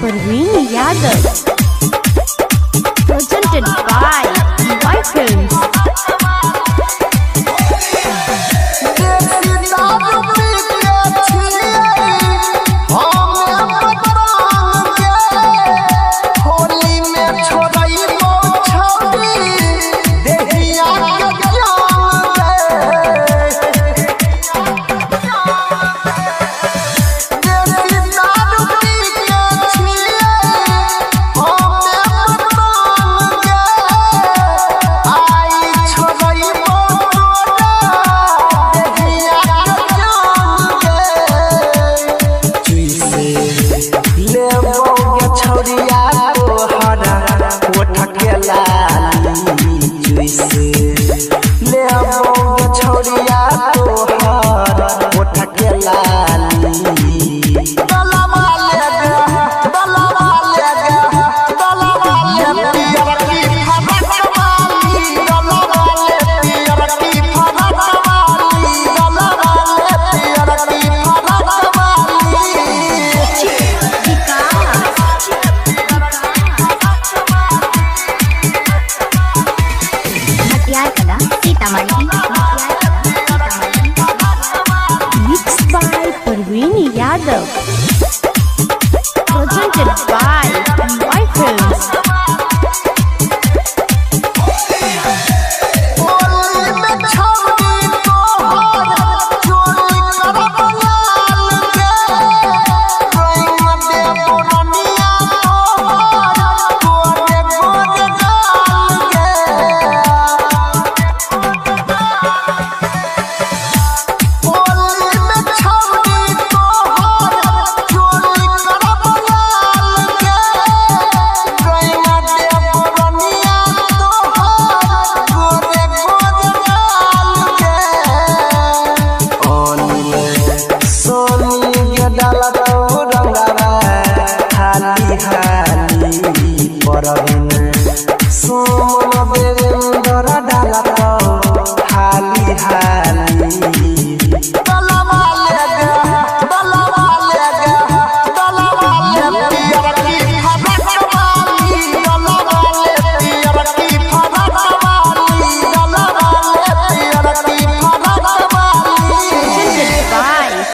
Parveen Yadav. Presented by Y Films. देसी दारू पी के छियै हमे पतंग गे। होली में छोड़ैबो छौरी देहिया के जान गे। देसी दारू पी के छियै हमे पतंग गे। आई छोड़ैबो तोरा देहिया के जान गे। चुइसे लेबो गे छौरिया तोहरा ओठ के लाली। चुइसे लेबो गे छौरिया तोहरा ओठ के लाली। दलवा ले गे, दलवा ले गे, दलवा ले पियर की फरक वाली। दलवा ले पियर की फरक वाली। दलवा ले पियर की फरक वाली। मटियार कला सीतामढ़ी। मटियार कला Sitamarhi. Mixed by Parveen Yadav. Presented by Y Films. Holi में छौरी तोहर चोली करब लाल गे। रंग देबो रनिया तोहर गोरे गोरे गाल गे। होली में छौरी तोहर चोली करब लाल गे। रंग देबो रनिया तोहर गोरे गोरे गाल गे। अनिल सोनी के डालतो रंगवा हाली हाली। परबिन सोमन देवेंद्र